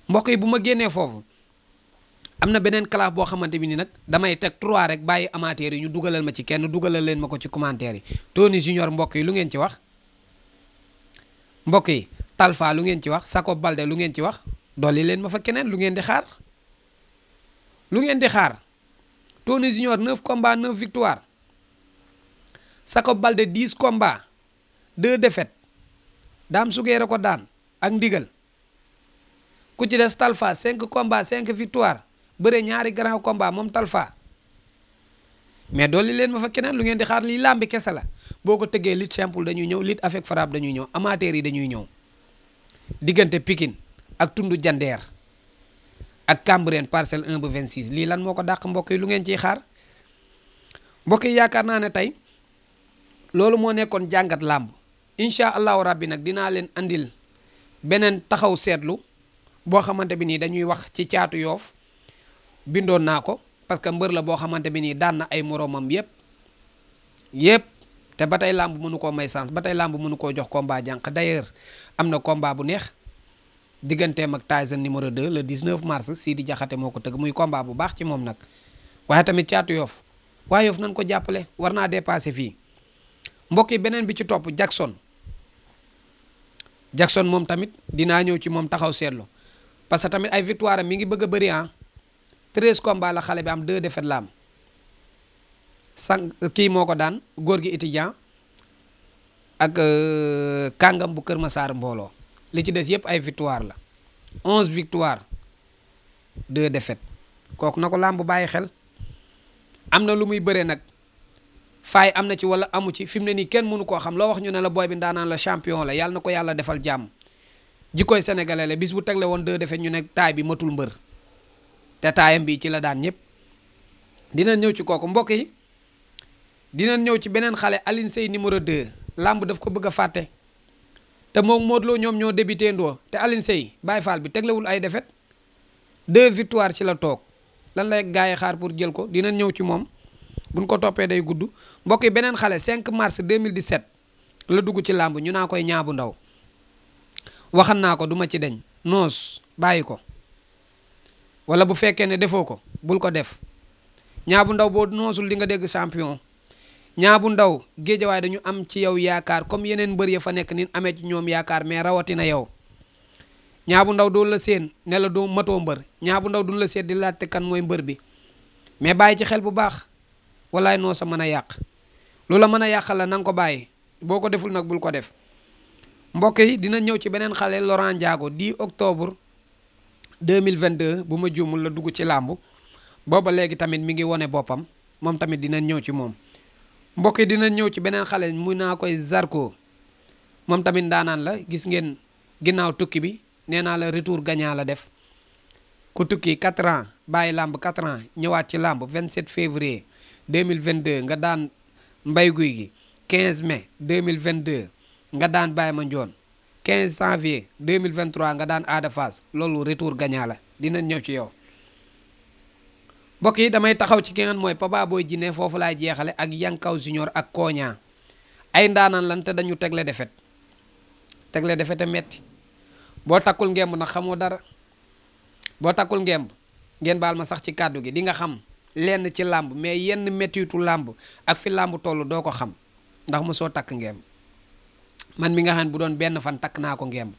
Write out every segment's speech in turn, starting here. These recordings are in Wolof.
mbokk yi bu ma génnee foofu am na beneen classe boo xamante bi ni nag damay teg 3 rek bàyyi amateurs yi ñu dugalal ma ci kenn dugalal leen ma ko ci commentaire yi. Tony Junior mbokk yi lu ngeen ci wax mbokk yi Talfa lu ngeen ci wax Sako Balde lu ngeen ci wax dolli leen ma fa keneen lu ngeen di xaar lu ngeen di xaar Tony Junior 9 combats 9 victoires Sako Balde 10 combats 2 défaites Dame Sugeere ko daan ak ndigal ku ci des Talfa 5 combats 5 victoires bëre ñaari grand combat moom Talfa mais dolli leen ma fa keneen lu ngeen di xaar lii làmbi kese la boo ko tëggee lutte simple dañuy ñëw lutte avec frappe dañuy ñëw amateurs yi dañuy ñëw diggante Pikine ak Tundu Jandeer ak Cambérène parcelle 1 ba 26 lii lan moo ko dàq mbokk yi lu ngeen ciy xaar mbokk yi yaakaar naa ne tey loolu moo nekkoon jàngat làmb incha allahu rabbi nag dinaa leen andil beneen taxaw seetlu boo xamante bi nii dañuy wax ci caatu yoof bindoon naa ko parce que mbër la boo xamante bi nii daan na ay moroomam yëpp te ba tey làmb mënu koo may sens ba tey làmb mënu koo jox combat jànq d'ailleurs am na combat bu neex digganteem ak Tyson numéro 2 le 19 mars Sidi Jaxate moo ko tëgg muy combat bu baax ci moom nag waaye tamit caatu yoof waaye yoof nañ ko jàppale war naa dépassé fii mbokk yi beneen bi ci topp Jackson moom tamit dinaa ñëw ci moom taxaw seetlu parce que tamit ay victoire am mi ngi bëgg a bëri 13 combats la xale bi am 2 défaites la am kii moo ko daan góor gi étudiant ak kàngam bu Kër Masaar mbooloo li ci des yëpp ay victoire la 11 victoire 2 défaites kooku na ko làmb bàyyi xel am na lu muy bëree nag faay am na ci wala amu ci fi mu ne nii kenn mënu koo xam loo wax ñu ne la booy bi ndaanaan la champion la yàlla na ko yàlla defal jàmm jikkoy sénégalais la bis bu tegle woon 2 défaites ñu ne taay bi matul mbër te taayam bii ci la daan ñëpp dinañ ñëw ci kooku mbokk yi dinañ ñëw ci beneen xale Alioune Seye numéro 2 làmb daf ko bëgg a fàtte te moom Modou Lo ñoom ñoo débuté ndoo te Alioune Seye Baye Fall bi teglewul ay défaites 2 victoires ci la toog lan lay gaay xaar pour jël ko dinañ ñëw ci moom buñ ko toppee day gudd mbokk yi beneen xale 5 mars 2017 la dugg ci làmb ñu naa koy ñaabu ndaw waxan naa ko duma ci deñ noos bàyyi ko wala bu fekkee ne defoo ko bul ko def ñaabu ndaw boo noosul di nga dégg champion ñaabu ndaw géejawaay dañu am ci yow yaakaar comme yeneen mbër ya fa nekk ni amee ci ñoom yaakaar mais rawatina yow ñaabu ndaw doon la seen ne la doo matoo mbër ñaabu ndaw duñ la seet di laajte kan mooy mbër bi mais bàyyi ci xel bu baax walaay noo sa mën a yàq lu la mën a yàqal la na nga ko bàyyi boo ko deful nag bul ko def mbokk yi dina ñëw ci beneen xale Laurent Ndiago 10 octobre 2022 bu ma juumul la dugg ci làmb booba léegi tamit mi ngi wone boppam moom tamit dina ñëw ci moom mbokk yi dina ñëw ci beneen xale muy naa koy Zarko moom tamit ndaanaan la gis ngeen ginnaaw tukki bi nee naa la retour gagnant la def ku tukki 4 ans bàyyi làmb 4 ans ñëwaat ci làmb 27 février 2022 nga daan mbay guy gi 15 mai 2022 nga daan Baye Mandione 15 janvier 2023 nga daan Ada Fass loolu retour gagnant la dina ñëw ci yow mbokk yi damay taxaw ci ki nga mooy Papa Boy Djiné foofu laay jeexale ak Yankaw Junior ak Koña ay ndaanaan lan te dañu tegle defet a metti boo takkul ngemb nag xamoo dara boo takkul ngemb ngeen baal ma sax ci kàddu gi di nga xam lenn ci làmb mais yenn mettitu làmb ak fi làmb toll doo ko xam ndax mosoo takk ngemb man mi nga xam ne bu doon benn fan takk naa ko ngemb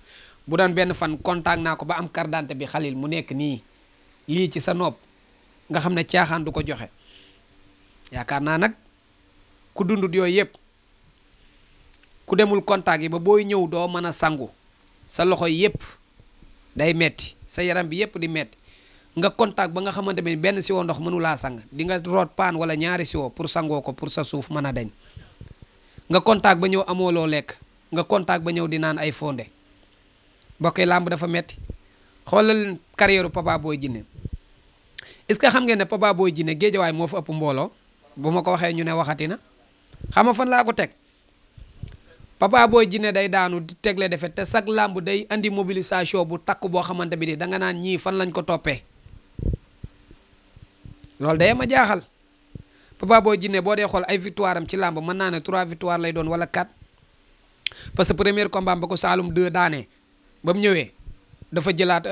bu doon benn fan contact naa ko ba am carte d'identité bi xalil mu nekk nii lii ci sa nopp nga xam ne caaxaan du ko joxe yaakaar naa nag ku dundut yooyu yëpp ku demul contact yi ba booy ñëw doo mën a sangu sa loxo yëpp day metti sa yaram bi yëpp di metti nga contact ba nga xamante ne benn siwo ndox mënulaa sang di nga root paan wala ñaari siwo pour sangoo ko pour sa suuf mën a deñ nga contact ba ñëw amoo loo lekk nga contact ba ñëw di naan ay fonde bokkee làmb dafa metti xoolal carrière Papa Boy Djiné est-ce que xam ngeen ne Papa Boy Djiné géejawaay moo fa ëpp mbooloo bu ma ko waxee ñu ne waxati na xam nga fan laa ko teg Papa Boy Djiné day daanu di tegle defet te chaque làmb day andi mobilisation bu takk boo xamante bi ni da nga naan ñii fan lañ ko toppee loolu day ma jaaxal Papa Boy Djiné boo dee xool ay victoire am ci làmb mën naa ne 3 victoire lay doon wala 4 parce que premier combat ba ko Saalum 2 daanee ba mu ñëwee dafa jëlaat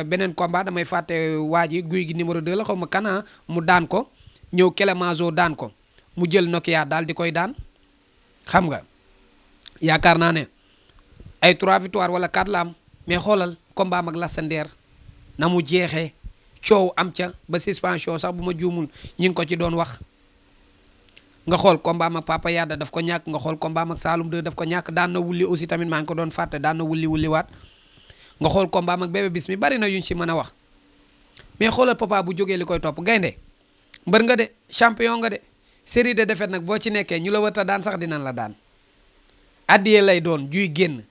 beneen combat damay fàtte waa ji guy gi numéro 2 la xaw ma kana mu daan ko ñëw Clémenceau daan ko mu jël Nokia daal di koy daan xam nga yaakaar naa ne ay 3 victoire wala 4 la am mais xoolal combat am ak Lassander na mu jeexee coow am ca ba suspension sax bu ma juumul ñi ngi ko ci doon wax nga xool combat am ak Papa Yada daf ko ñàkk nga xool combat am ak Saloum 2 daf ko ñàkk daan na wulli aussi tamit maa ngi ko doon fàtte daan na wulli waat nga xool combat am ak Bébé Bismi bari na yuñ ci mën a wax mais xoolal Papa bu jógee li koy topp gaynde mbër nga de champion nga de série de défaite nag boo ci nekkee ñu la wërta daan sax dinañ la daan addiyee lay doon juy génn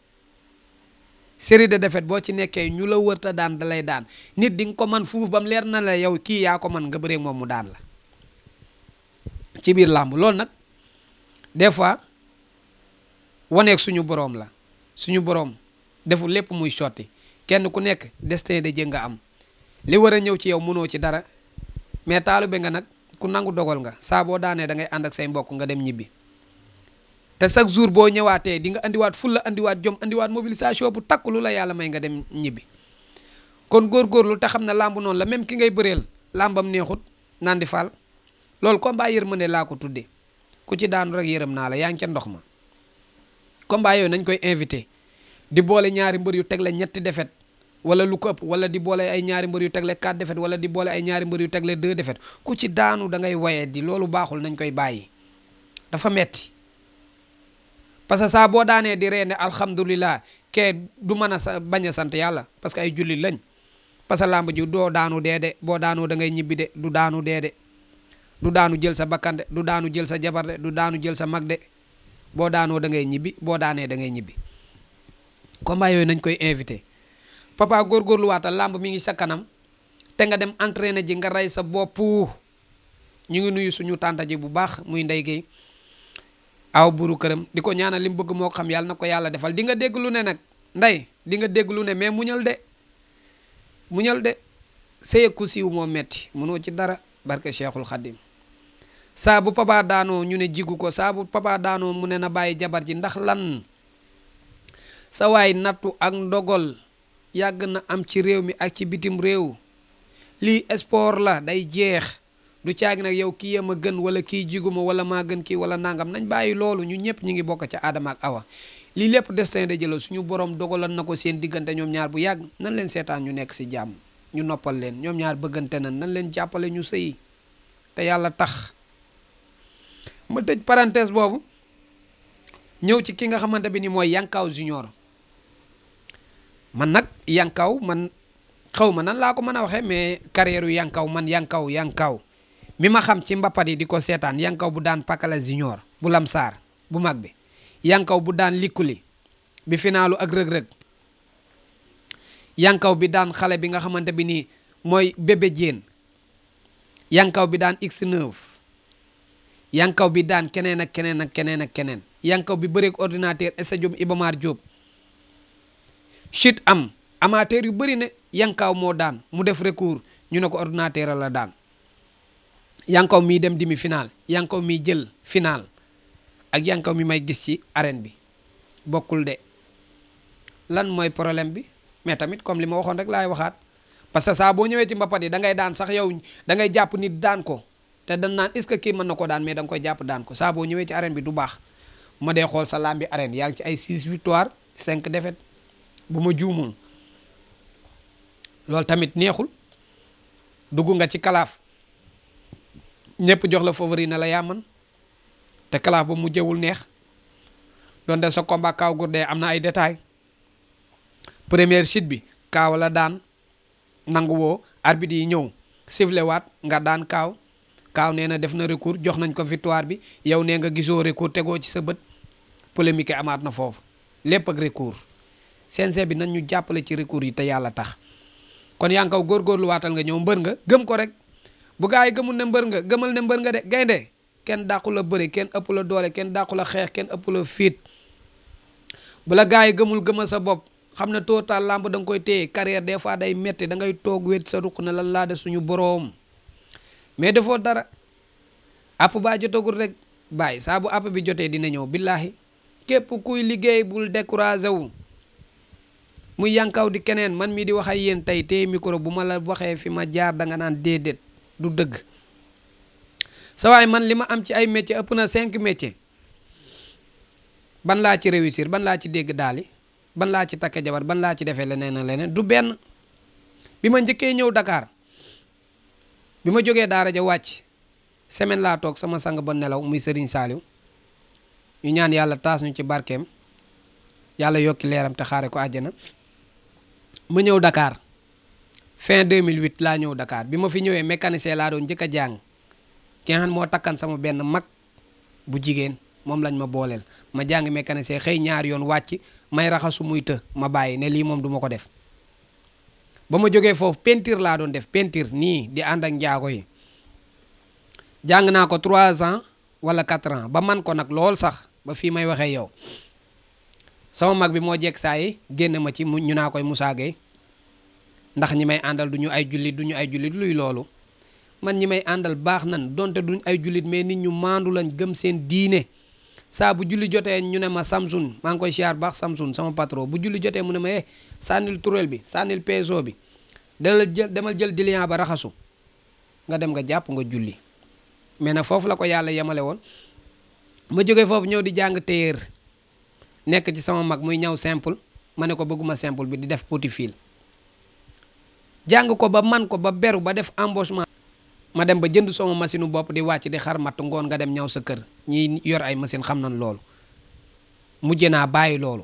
série de défaite boo ci nekkee ñu la wërta daan da lay daan nit di nga ko man fuuf ba mu leer na la yow kii yaa ko man nga bëree moom mu daan la ci biir làmb loolu nag des fois waneeg suñu boroom la suñu boroom deful lépp muy sotti kenn ku nekk destin de jë nga am li war a ñëw ci yow mënoo ci dara mais taalibe nga nag ku nangu dogal nga saa boo daanee da ngay ànd ak say mbokk nga dem ñibbi te chaque jour boo ñëwaatee di nga andiwaat fulla andiwaat jom andiwaat mobilisation bu takku lu la yàlla may nga dem ñibbi kon góorgóorlu te xam ne làmb noonu la même ki ngay bëreel làmbam neexut naan di faal loolu combat yërmande laa ko tuddee ku ci daanu rek yërëm naa la yaa ngi ca ndox ma combat yooyu nañ koy invité di boole ñaari mbër yu tegle ñetti défaite wala lu ko ëpp wala di boole ay ñaari mbër yu tegle 4 défaite wala di boole ay ñaari mbër yu tegle 2 défaite ku ci daanu da ngay waye di loolu baaxul nañ koy bàyyi dafa metti parce que saa boo daanee di reene alhamdulilah kee du mën a bañ a sant yàlla parce que ay jullit lañ parce que làmb ji doo daanu dee de boo daanoo da ngay ñibbi de du daanu dee de du daanu jël sa bakkan de du daanu jël sa jabar de du daanu jël sa mag de boo daanoo da ngay ñibbi boo daanee da ngay ñibbi combat yooyu nañ koy invité papa góorgóorluwaatal làmb mi ngi sa kanam te nga dem entraîner ji nga rey sa bopp ñu ngi nuyu suñu tànta ji bu baax muy Ndey Géey aw buru këram di ko ñaanal li mu bëgg moo ko xam yàlla na ko yàlla defal di nga dégg lu ne nag nday di nga dégg lu ne mais muñal de sëye ku siiw moo metti mënoo ci dara barke Cheikhul Khadim saa bu papa daanoo ñu ne jigu ko saa bu papa daanoo mu ne na bàyyi jabar ji ndax lan sa waay nattu ak ndogal yàgg na am ci réew mi ak ci bitim réew lii sport la day jeex du caagi nag yow kii yam a gën wala kii jiguma wala maa gën kii wala nangam nañ bàyyi loolu ñu ñëpp ñu ngi bokk ca Adama ak Awa lii lépp destin de jëla suñu borom dogaloon na ko seen diggante ñoom ñaar bu yàgg nan leen seetaan ñu nekk si jàmm ñu noppal leen ñoom ñaar bëggante nan leen jàppale ñu sëyi te yàlla tax ma tëj parenthèse boobu ñëw ci ki nga xamante bi ni mooy Yankaw Junior man nag Yankaw man xaw ma nan laa ko mën a waxee mais carrière yu Yankaw man Yankaw mi ma xam ci mbappat yi di ko seetaan Yankaw bu daan Pakala Junior bu Lamsaar bu mag bi Yankaw bu daan Likkuli bi finaalu ak rëg-rëg Yankaw bi daan xale bi nga xamante bi nii mooy Bébé Diène Yankaw bi daan X9 Yankaw bi daan keneen ak keneen ak keneen ak keneen Yankaw bi bëreeg ordinateur stade Iba Mar Diop chute am amateur yu bëri ne Yankaw moo daan mu def recours ñu ne ko ordinateur la daan Yankaw mii dem demi final Yankaw mii jël final ak Yankaw mi may gis ci arène bi bokkul de lan mooy problème bi mais tamit comme li ma waxoon rek laay waxaat parce que saa boo ñëwee ci mbapat yi da ngay daan sax yow da ngay jàpp nit daan ko te dañ naan est-ce que kii mën na ko daan mais da nga koy jàpp daan ko saa boo ñëwee ci arène bi du baax ma dee xool sa lambi arène yaa ngi ci ay 6 victoire 5 défaite bu ma juumul loolu tamit neexul dugg nga ci kalaaf ñëpp jox la favori na la yaa man te kalaaf ba mu jëwul neex doon de sa combat Kaaw Gourdin am na ay détails première chute bi Kaaw la daan nangu woo arbitre yi ñëw sifflé waat nga daan Kaaw nee na def na recours jox nañ ko victoire bi yow nee nga gisoo recours tegoo ci sa bët polémique amaat na foofu lépp ak recours CNG bi nañ ñu jàppale ci recours yi te yàlla tax kon Yankaw góorgóorlu waatal nga ñëw mbër nga gëm ko rek bu gaa yi gëmul ne mbër nga gëmal ne mbër nga de gaynde kenn dàqu la bëri kenn ëpp la doole kenn dàqu la xeex kenn ëpp la fiit bu la gaa yi gëmul gëmal sa bopp xam ne total lamb da nga koy téye carrière des fois day metti da ngay toog wét sa ruq ne lan laa def suñu boroom mais defoo dara app baa jotagul rek bàyyi saa bu app bi jotee dina ñëw billaahi képp kuy liggéey bul découragé wu muy yankaw di keneen man mii di wax ak yéen tey tey micro bu ma la waxee fi ma jaar da nga naan déedéet du dëgg sa waay man li ma am ci ay métier ëpp na 5 métiers ban laa ci réussir ban laa ci dégg daali ban laa ci takke jabar ban laa ci defee leneen ak leneen du benn bi ma njëkkee ñëw Dakar bi ma jógee daara ja wàcc semaine laa toog sama sang ba nelaw muy Serigne Saliou ñu ñaan yàlla taas ñu ci barkeem yàlla yokki leeram te xaare ko àjjana ma ñëw Dakar fin 2008 laa ñëw Dakar bi ma fi ñëwee mécanicien laa doon njëkk a jàng ki nga xam moo takkan sama benn mag bu jigéen moom lañ ma booleel ma jàng mécanicien xëy ñaar yoon wàcc may raxasu muy të ma bàyyi ne lii moom du ma ko def ba ma jógee foofu peinture laa doon def peinture nii di ànd ak njaago yi jàng naa ko 3 ans wala 4 ans ba man ko nag lool sax ba fii may waxee yow sama mag bi moo jekk saa yi génn ma ci ñu naa koy Moussa Gueye ndax ñi may àndal du ñu ay jullit luy loolu man ñi may àndal baax nan donte duñ ay jullit mais nit ñu maandu lañ gëm seen diine saa bu julli jotee ñu ne ma Samsun maa ngi koy siyaar baax Samsun sama patron bu julli jotee mu ne ma sànnil turel bi sànnil peso bi demal jël dilian ba raxasu nga dem nga jàpp nga julli mais nag foofu la ko yàlla yemale woon ma jógee foofu ñëw di jàng téyeer nekk ci sama mag muy ñaw simple ma ne ko bëgguma simple bi di def petit fil jàng ko ba man ko ba beru ba def embauchement ma dem ba jënd sama machine u bopp di wàcc di xar matt ngoon nga dem ñaw sa kër ñi yor ay machine xam nañ loolu mujj naa bàyyi loolu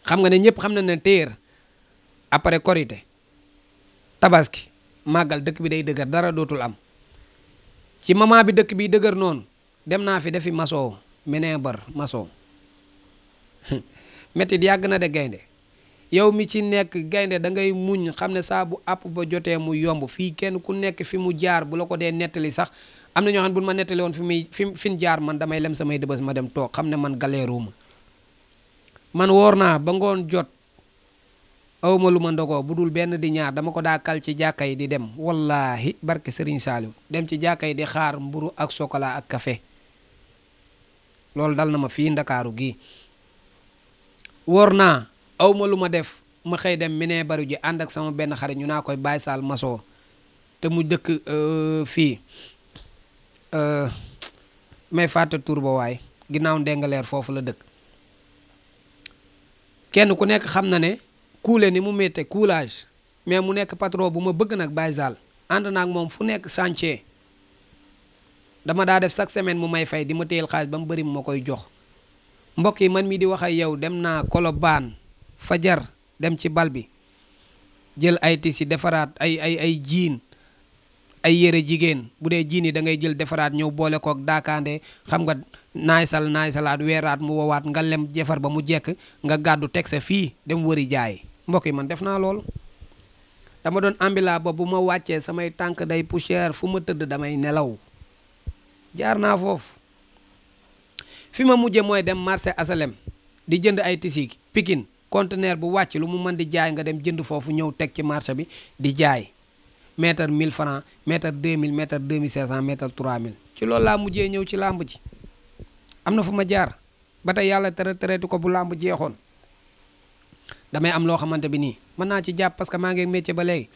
xam nga ne ñëpp xam na ne téyeer après korité tabaski màggal dëkk bi day dëgër dara dootul am ci moment bi dëkk bi dëgër noonu dem naa fi defi maçon menebar maçon métit yàgg na de gaynde yow mi ci nekk gaynde da ngay muñ xam ne saa bu àpp ba jotee mu yomb fii kenn ku nekk fi mu jaar bu la ko dee nettali sax am na ñoo xam ne bu ma nettali woon fi jaar man damay lem samay dëbës ma dem toog xam ne man galeeruma man woor naa ba ngoon jot awma lu ma ndogoo bu dul benn di ñaar dama ko daa kal ci jàkka yi di dem wallahi barke Serigne Saliou dem ci jàkka yi di xaar mburu ak chocolat ak café loolu dal na ma fii Ndakaaru gii woor naa awma lu ma def ma xëy dem minee bari ji ànd ak sama benn xarit ñu naa koy Baye Sall maçon te mu dëkk fii may fàtte tur ba waay ginnaaw ndengaleer foofu la dëkk kenn ku nekk xam na ne kuule ni mu métte coulage mais mu nekk patron bu ma bëgg nag Baye Sall ànd naag moom fu nekk chantier dama daa def chaque semaine mu may fay di ma téyel xaalis ba mu bëri ma koy jox mbokk yi man mii di wax ak yow dem naa Colobane fajar dem ci bal bi jël ay tissu defaraat ay jiin ay yére jigéen bu dee jiin yi da ngay jël defaraat ñëw boole kook daakaande xam nga naay salaat weeraat mu wowaat nga lem jefar ba mu jekk nga gàddu teg sa fii dem wëri jaay mbokk yi man def naa loolu dama doon ambila ba bu ma wàccee samay tànk day poussière fu ma tëdd damay nelaw jaar naa foofu fi ma mujje mooy dem marché asalem di jënd ay tissu Pikine conteneur bu wàcc lu mu mën di jaay nga dem jënd foofu ñëw teg ci marché bi di jaay mètre 1000 francs mètre 2000 mètre 2500 mètre 3000 ci loolu laa mujjee ñëw ci làmb ji am na fu ma jaar ba tey yàlla traité ko bu làmb jeexoon damay am loo xamante bi nii mën naa ci jàpp parce que maa ngi métier ba léegi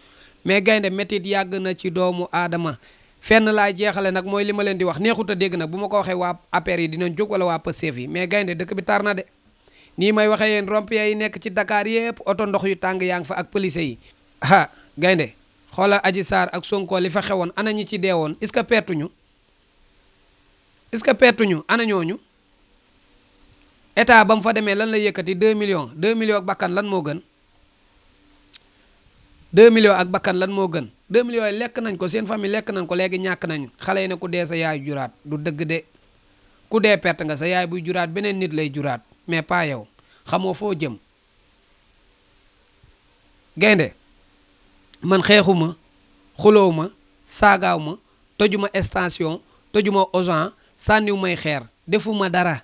mais gaynde métit yàgg na ci doomu aadama fenn laay jeexale nag mooy li ma leen di wax neexut a dégg nag bu ma ko waxee waa APR yi dinañ jóg wala waa Pastef yi mais gaynde dëkk bi tar na de nii may waxee yéen rond-point yi nekk ci Dakar yépp oto ndox yu tàng yaa ngi fa ak police yi ah gaynde xoolal Adji Sarr ak Sonko li fa xewoon ana ñi ci deewoon est-ce que pertuñu ana ñooñu état ba mu fa demee lan la yëkkati 2 millions 2 millions ak bakkan lan moo gën 2 millions ak bakkan lan moo gën 2 millions yi lekk nañ ko seen famille lekk nañ ko léegi ñàkk nañ xale yi ne ku dee sa yaay juraat du dëgg de ku dee perte nga sa yaay buy juraat beneen nit lay juraat mais pas yow xamoo foo jëm gaynde man xeexuma xulowuma saagaawuma tojuma station tojuma Auchan sànniw may xeer defuma dara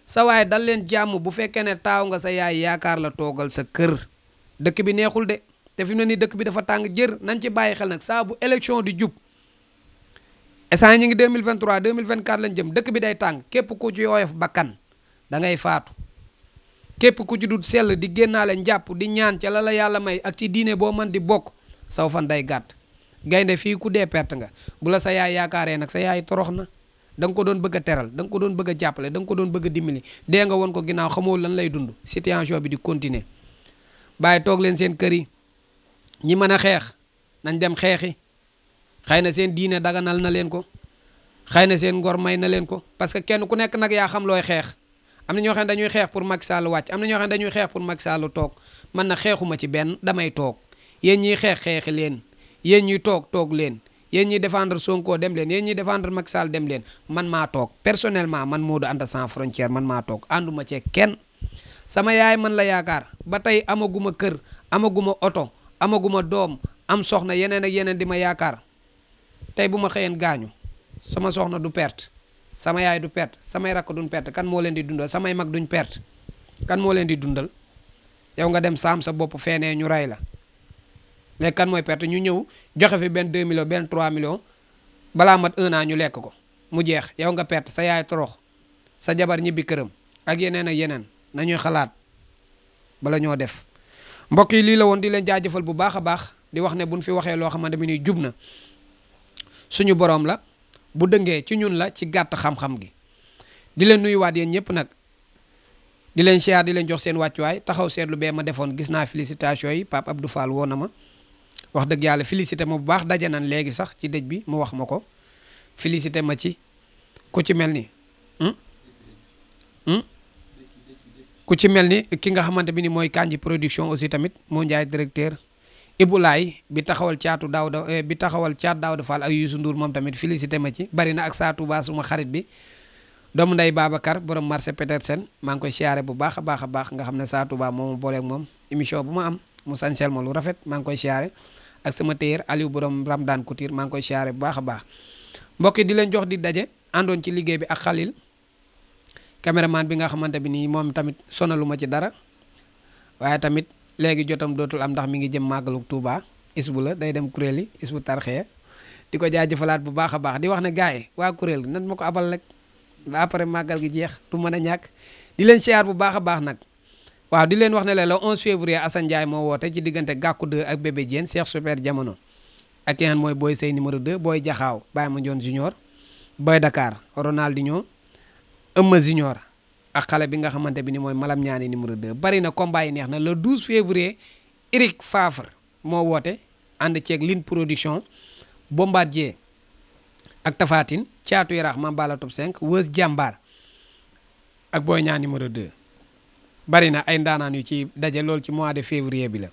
sa waaye dal leen jàmm bu fekkee ne taaw nga sa yaay yaakaar la toogal sa kër dëkk bi neexul de te fi mu ne nii dëkk bi dafa tàng jër nañ ci bàyyi xel nag saa bu élection di jub instant ñu ngi 2023 2024 lañ jëm dëkk bi day tàng képp ku ci yooyof bakkan da ngay faatu képp ku ci dut sell di génnaale njàpp di ñaan ca la la yàlla may ak ci diine boo man di bokk saw fan day gàtt. gaynde fii ku dee perte nga bu la sa yaay yaakaaree nag sa yaay torox na. da nga ko doon bëgg a teral da nga ko doon bëgg a jàppale da nga ko doon bëgg a dimbali dee nga woon ko ginnaaw xamoo lan lay dund situation bi di continuer. bàyyi toog leen seen kër yi ñi mën a xeex nañ dem xeexi xëy na seen diine daganal na leen ko xëy na seen ngor may na leen ko parce que kenn ku nekk nag yaa xam looy xeex. am na ñoo xam ne dañuy xeex pour Macky Sall wàcc am na ñoo xam ne dañuy xeex pour Macky Sall toog man na xeexuma ci benn damay toog yéen ñiy xeex xeexi leen yéen ñuy toog leen yéen ñiy défendre Sonko dem leen yéen ñiy défendre Macky Sall dem leen man maa toog personnellement man Modou Anta sans frontière man maa toog ànduma cee kenn. sama yaay man la yaakaar ba tey amaguma kër amaguma oto amaguma doom am soxna yeneen ak yeneen di ma yaakaar tey bu ma xëyeen gaañu sama soxna du perte sama yaay du perte samay rakk duñ perte kan moo leen di dundal samay mag duñ perte kan moo leen di dundal yow nga dem saam sa bopp feenee ñu rey la léegi kan mooy perte ñu ñëw joxe fi benn 2 millions benn 3 millions balaa mat 1 an ñu lekk ko mu jeex yow nga perte sa yaay torox sa jabar ñibbi këram ak yeneen nañuy xalaat bala ñoo def. mbokk yi lii la woon di leen jaajëfal bu baax a baax di wax ne buñ fi waxee loo xamante ni jub na suñu boroom la bu dëngee ci ñun la ci gàtt xam-xam gi. di leen nuyuwaat yéen ñëpp nag di leen siyaar di leen jox seen wàccuwaay taxaw seetlu bee ma defoon gis naa félicitation yi Pape Abdou Fall woo na ma wax dëgg yàlla félicité ma bu baax daje nañ léegi sax ci dëj bi mu wax ma ko félicité ma ci ku ci mel ni ku ci mel ni ki nga xamante bi ni mooy Kanji production aussi tamit moo njaay directeur Ibulaay bi taxawal caat Daawda Fall ak Youssou Ndour moom tamit félicité ma ci bari na ak Satou Ba suma xarit bi doomu nday Babacar borom marché Petersen maa ngi koy siyaare bu baax a baax nga xam ne Satou Ba moo ma booleeg moom émission bu ma am mu sañsel ma lu rafet maa ngi koy siyaare ak sama téyër Aliou borom Ramdan Couture maa ngi koy siyaare bu baax a baax mbokk yi di leen jox di daje àndoon ci liggéey bi ak Khalil caméraman bi nga xamante bi nii moom tamit sonalu ma ci dara waaye tamit léegi jotam dootul am ndax mi ngi jëm màggalu Touba isbu la day dem kuréel yi isbu tarxee di ko jaajëfalaat bu baax a baax di wax ne gars yi waa kuréel gi nan ma ko abal rek ba après màggal gi jeex du mën a ñàkk di leen siyaar bu baax a baax nag waaw di leen wax ne la le 11 février Assane Ndiaye moo woote ci diggante Gàkku 2 ak Bébé Diène Cheikh Super Jamono ak ki nga xam mooy Boy Sey numéro 2 Boy Jaxaaw Baye Mandione Junior Boy Dakar Ronaldinho Eumeu Junior ak xale bi nga xamante bi ni mooy Malam Ñaani numéro 2 bari na combat yi neex na le 12 février Eric Favre moo woote ànd ceeg Line production Bombardier ak Tafatine Caatu Yaraax Mambala top 5 Wës Jàmbaar ak Boy Ñaan numéro 2 bari na ay ndaanaan yu ci daje loolu ci mois de février bi la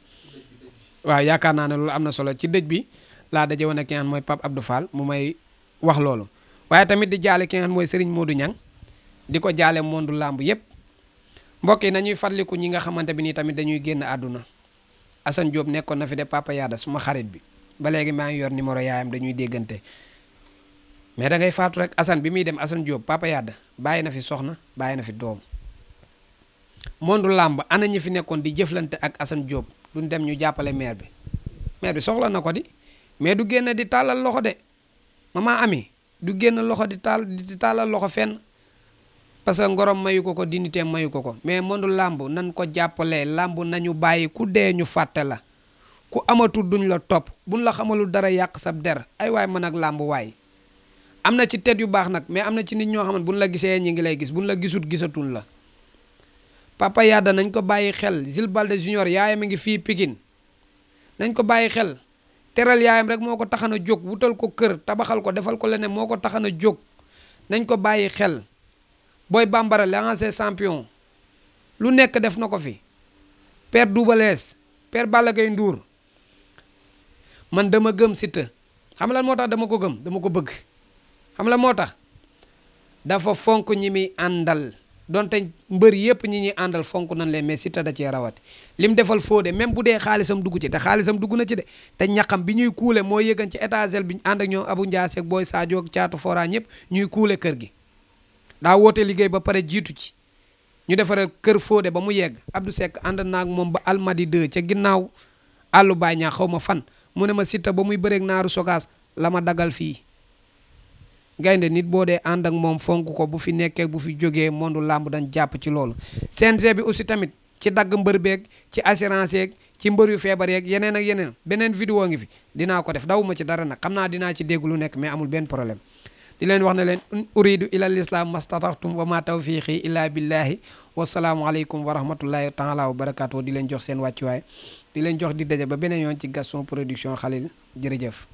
waaw yaakaar naa ne loolu am na solo ci dëj bi laa daje woon ak ki nga xam mooy Pape Abdou Fall mu may wax loolu waaye tamit di jaale ki nga xam mooy Serigne Modou Niang di ko jaale mondu làmb yépp mbokk yi nañuy fàttaliku ñi nga xamante bi nii tamit dañuy génn àdduna Assane Diop nekkoon na fi de Papa Yada suma xarit bi ba léegi maa ngi yor numéro yaayam dañuy déggante mais da ngay faatu rek Assane bi muy dem Assane Diop Papa Yada bàyyi na fi soxna bàyyi na fi doom mondu làmb ana ñi fi nekkoon di jëflante ak Assane Diop duñ dem ñu jàppale maire bi soxla na ko di mais du génn di tàllal loxo de mama ami du génn loxo di tàllal loxo fenn parce que ngorom mayu ko dignité mayu ko mais mondu làmb nan ko jàppalee làmb nañu bàyyi ku dee ñu fàtte la ku amatul duñ la topp buñ la xamalul dara yàq sab der ay waay mën ak làmb waay am na ci tet yu baax nag mais am na ci nit ñoo xam ne buñ la gisee ñi ngi lay gis buñ la gisut gisatuñ la Papa Yada nañ ko bàyyi xel Jules Balde Junior yaayam a ngi fii Pikine nañ ko bàyyi xel teral yaayam rek moo ko taxan a jóg wutal ko kër tabaxal ko defal ko leneen moo ko taxan a jóg nañ ko bàyyi xel Boy Bambara l'ancien champion lu nekk def na ko fi Père Double Less Père Balla Gaye Ndour man dama gëm Siteu xam lan moo tax dama ko gëm dama ko bëgg xam la moo tax dafa fonk ñi muy àndal donte mbër yëpp ñi ñuy àndal fonk nañ leen mais Siteu da cee rawati lim defal Fodé même bu dee xaalisam dugg ci te xaalisam dugg na ci de te ñaqam bi ñuy kuule moo yëgan ci étagel bi ànd ak ñoom Abou Ndiasse ak Boy Sadio ak Caatu Fora ñëpp ñuy kuule kër gi daa woote liggéey ba pare jiitu ci ñu defaral kër Fodé ba mu yegg Abdou Seck ànd naag moom ba Almadi 2 ca ginnaaw àllu baay ñaa xaw ma fan mu ne ma Siteu ba muy bëreeg naaru sogaas la ma dagal fii gaynde nit boo dee ànd ak moom fonk ko bu fi nekkee bu fi jógee mondu làmb dañ jàpp ci loolu CNG bi aussi tamit ci dagg mbër beeg ci assurance yeeg ci mbër yu feebar yeeg yeneen ak yeneen beneen vidéo ngi fi dinaa ko def dawuma ci dara nag xam naa dinaa ci dégg lu nekk mais amul benn problème di leen wax ne leen uridu ila lislam mastataxtum wa ma tawfiqi illa billahi wasalaamu aleykum wa rahmatullahi taala wa barakatuh di leen jox seen wàccuwaay di leen jox di daje ba beneen yoon ci Gaston Production Khalil jërëjëf